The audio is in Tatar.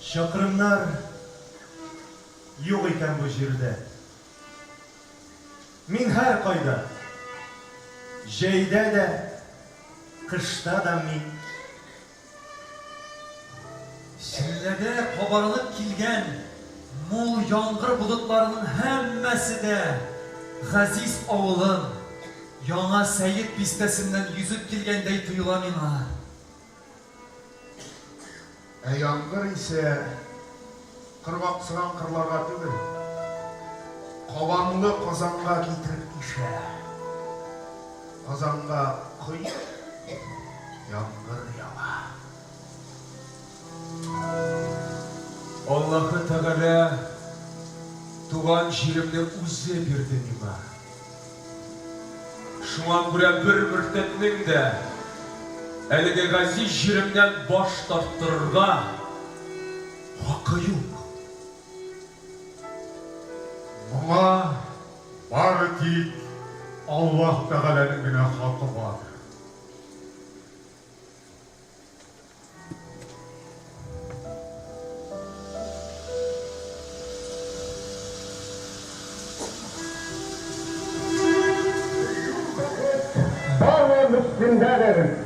Чакрымнар юк икән бу җирдә. Мин һәркайда, җәйдә дә, кышта да мин. Челләдә кабарынып килгән мул яңгыр болытларының һәммәсе дә газиз авылым, Яңа Сәет бистәсеннән йөзеп килгәндәй тоела миңа. Ә яңгыр исә коргаксыган кырларга түгел, кабанлы Казанга китереп ишә. Казанга коеп яңгыр ява. Аллаһы Тәгалә туган җиремне үзе бирде миңа. Шуңа күрә бер мөртәтнең дә әлеге газиз җиремнән баш тарттырырга хакы юк. Моңа бары тик Аллаһ Тәгаләнең генә хакы бар. Бары Мөслимдәдер!